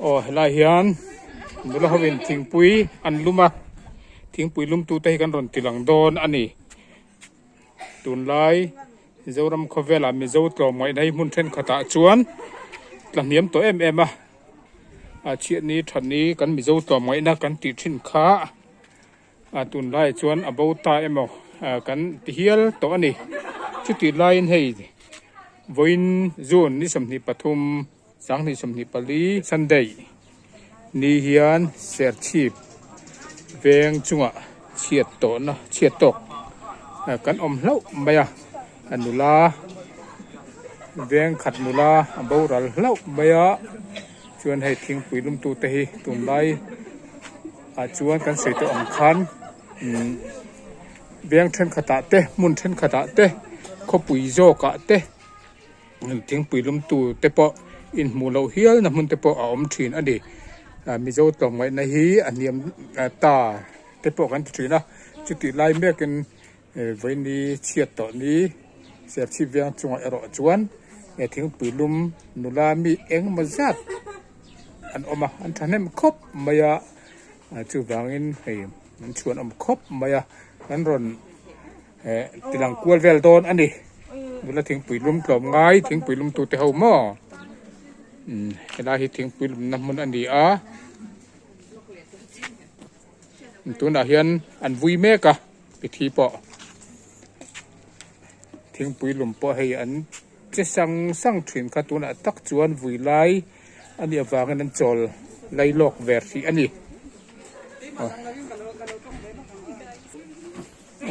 Aw helai hian nula ho in thingpui an lum a thingpui lum tu te hi kan rawn ti lang dawn a ni tunlai Mizoram khawvelah Mizo tlawmngaihna hi hmun thenkhatah chuan tla hniam tawh em em a a chhiatni thatni kan Mizo tlawmngaihna kan tih thin kha. A tunlai chuan a bo ta emaw kan ti hial tawh a ni. Chutih laiin hei vawiin June ni 23 2024 Sunday ni hian Serchhip veng chungah chhiat tawhna chhiat tawk kan awm hlauh mai a, a nula veng khat nula a boral hlauh mai a, chuan hei thingpui lumtute hi tunlai. Ah chuan kan sawi tawh ang khan umm veng thenkhatah te hmun thenkhatah te khawpui zawkah te thingpui lum tu te pawh inhmuh loh hial na hmun te pawh a awm thin a ni. Ah Mizo tlawmngaihna hi a hniam ta te pawh kan ti thin a, chutih lai mekin vawiini chhiat tawh ni Serchhip veng chungah erawh chuan thingpui lum nula mi engemaw zat an awm a an thahnem khawp mai a chuvangin hei an chhuan awm khawp mai a an rawn eh ti lang kual vel dawn a ni nula thingpui lum tlawm ngai thingpui lum tute ho maw umm helai hi thingpui lumna hmun a ni a tunah hian an vui mek a mithi pawh thingpui lum pawh hei an. Che sang sang thin kha tunah tak chuan vui lai a nih avangin an chawl lai lawk ve hrih a ni.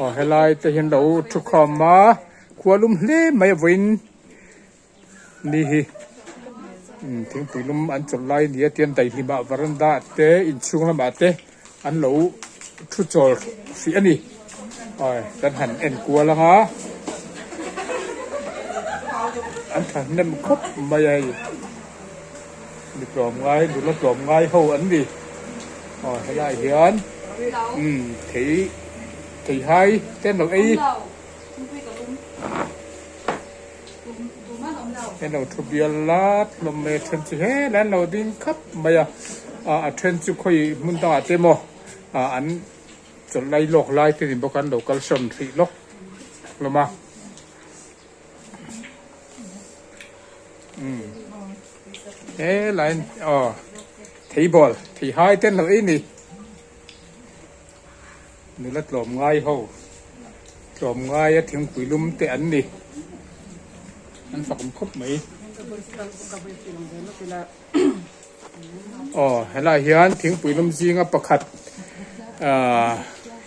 Aw helai te hian lo thu khawm a, khua lum hle mai a vawiin ni hi thingpui lum an chawlh lai a ni a tian daihlimah varanda ah te inchhung lamah te an lo thu chawl hrih a ni awi kan han en kual ang a an thahnem khawp mai a hei mi tlawm ngai nula tlawm ngai ho an ni aw helaiah hian umm thei theihai te an lo ei an lo thu bial lat hlawm mai a then chu helai an lo ding khap mai a ah a then chu khawi hmun dangah te emaw ah an chawlh lai lawk lai te ni bawk a an lo kal sawn hrih lawk hlawm a umm helai aw theibawl theihai te an lo ei a ni. Nula tlawmngai ho tlawmngaia thingpui lum te an ni an fak awm khawp mai aw helaiah hian thingpui lum zinga pakhat ahh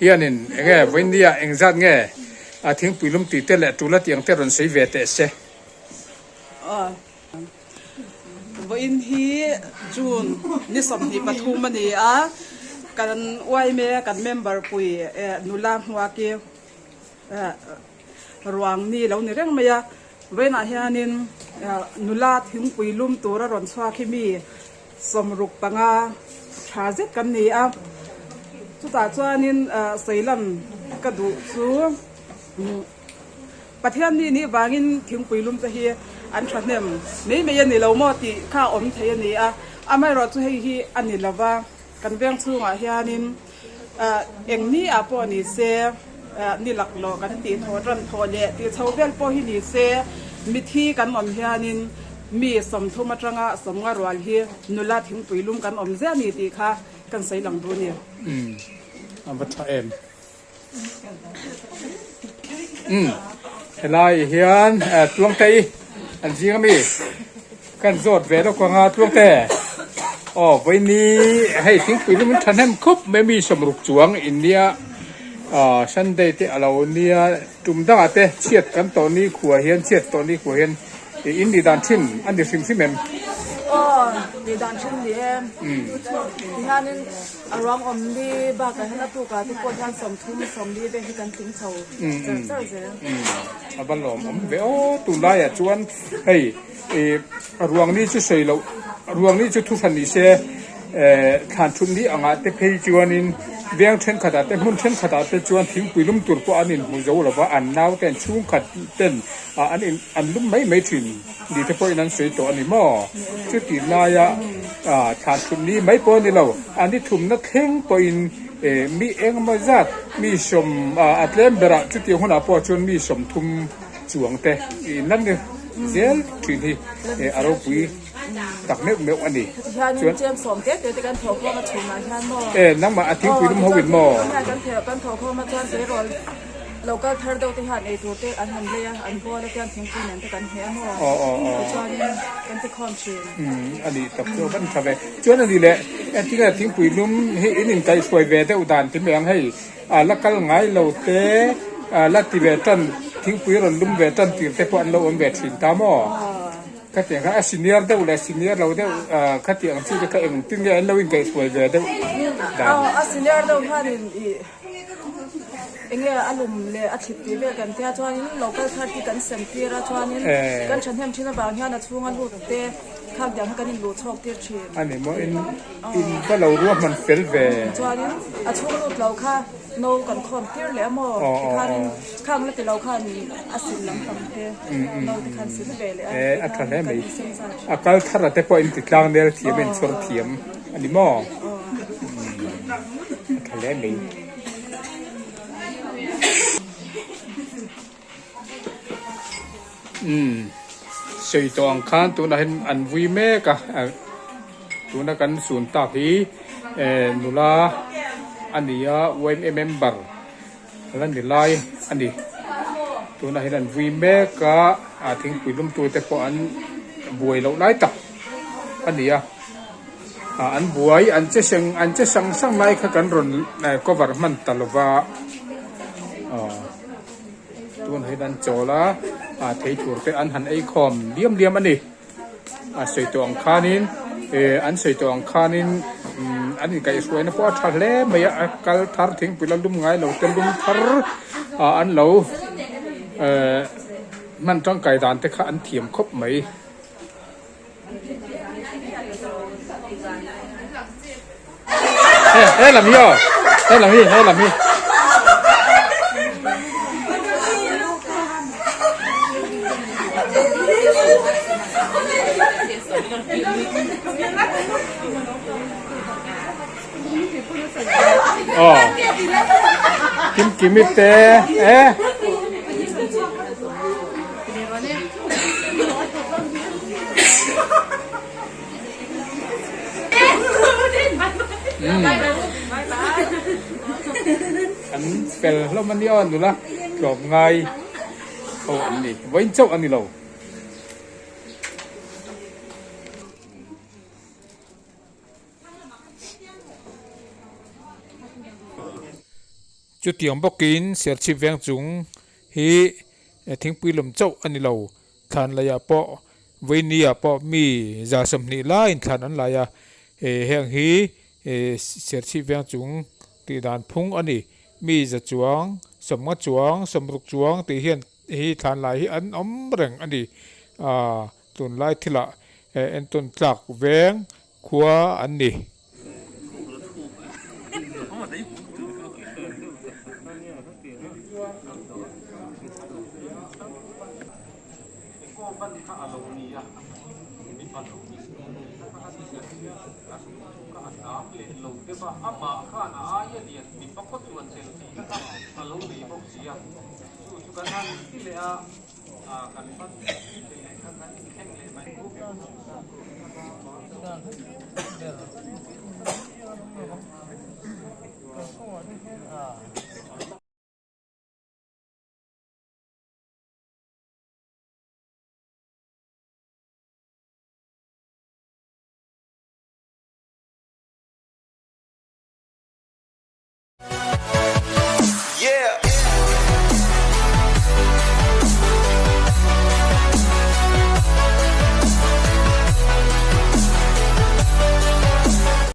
hianin eng nge vawinia engzat nge a thingpui lum tih te leh tula tih ang te rawn sawi ve teh se. Vawiin hi June ni 23 a ni a, kan yma kan member pui nula hmuaki ruang ni lo ni reng mai a, vawiinah hianin nula thingpui lum tura rawn chhuak hi mi 65 tha zet kan ni a, chutah chuanin sawilan ka duh chu. Pathian ni nih vangin thingpui lum te hi an thahnem mai mai a ni lo maw tih kha a awm thei a ni a, amaherawh chu hei hi a ni lo va, kan veng chhungah hianin eng ni ah pawh ni se ni laklawh kan tih thawh tan thawh leh tih chho vel pawh hi ni se mithi kan awm hianin mi 30 atanga 50 rual hi nula thingpui lum kan awm ziah a ni tih kha kan sawi lang duh a ni. Umm a va tha em. Umm helai hian Tluangtei an zing ami kan zawt ve lawk ang a Tluangte aw vawiini hei thingpui lum in thahnem khawp mai mi 60 chuang in nia ah Sunday te a lo nia tum dangah te chhiat kan tawh ni khuah hian chhiat tawh ni khuah hian in nih dan thin a ni hrim hrim em? Aw nih dan thin ni e tihianin A ruang awm li bakah hian a tukah te pawh hian 30 40 vel hi kan tling chho char char zel. A va lawm awm ve aw tunlaiah chuan hei ih a ruang ni chu sawi loh a ruang ni chu thuhran ni se eh thlan thut ni angah te phei chuanin veng thenkhatah te hmun thenkhatah te chuan thingpui lum tur pawh an inhmu zo lo va an nau ten chhungkhat ten ah an in an lum mai mai thin ni te pawhin an sawi tawh a ni maw chutih laia. Thlan thum ni mai pawh a ni lo, a ni thumna thleng pawhin mi engemaw zat mi sawm a tlem berah chutiang hunah pawh chuan mi sawmthum chuang te in an ni zel thin hi a ropui tak meuh meuh a ni. Chuan chem sawm te te te kan thawh khawm a chhungah hian maw? E nangmah a thingpui lum ho in maw? Kan thawh khawm a chuan tleirawl Local thar deuh te hian eitur te an han lei a, an bawl a tiang thingpui nen te kan hmeh a maw? Tichuanin kan ti khawm thin. Umm a nih tak chu a van tha ve. Chuan a ni leh engtin nge thingpui lum hi in inkaihhruai ve deuh dan ti mai ang hei a la kal ngai lo te la ti ve tan thingpui rawn lum ve tan tir te pawh an lo awm ve thin ta maw? Khatiang kha a senior deuh leh senior lo deuh khatiang chi te kha engtin nge an lo inkaihhruai ve deuh dan? A senior deuh hianin ih. Enge a lum leh a thlit tih vel kan tia chuanin local thar hi kan sem tir a chuanin kan thahnem thin avang hian a chhunga lut te khak diang kha kan inluh chhawk tir thin. A ni maw in in va lo ruahman fel ve. Chuanin a chhung lut lo kha no kan khawm tir leh a maw tikhanin khang la ti lo khan a sil lampang te no te khan sil ve leh a E a tha hle mai a kal thar a te pawh in ti tlang nel thiam a in chhawr thiam a ni maw. A tha hle mai. Umm sawi tawh ang khan tunah hian an vui mek a tuna kan sun tak hi eh nula a ni a yma member la ni lai a ni tunah hian an vui mek a ah thingpui lum tu te pawh an buai loh lai tak a ni a. Ah an buai an che seng an che sang sang lai kha kan rawn cover hman ta lo va aw tun hian an chawl a ah thei tur te an han ei khawm liam liam a ni a sawi tawh ang khanin eh an sawi tawh ang khanin umm an inkaihhruaina pawh a tha hle mai a a kal thar thingpui la lum ngai lo te lum thar ah an lo eh hman tangkai dan te kha an thiam khawp mai. He lam hi aw he lam hi he lam hi. Aw kim kimi te e. An fel hlawm a nia aw nula tlawm ngai ho an ni vawiin chauh a ni lo. Chutiang bawkin Serchhip veng chung hi thingpui lawm chauh a ni lo. Thlan laiah pawh Vawinia pawh mi 20 laiin thlan an lai a, heng hi Serchhip veng chung tih dan phung a ni. Mi za chuang, 50 chuang, 60 chuang tih hian hi thlan lai hi an awm reng a ni. Tunlai thilah entawn tlak veng khua an ni.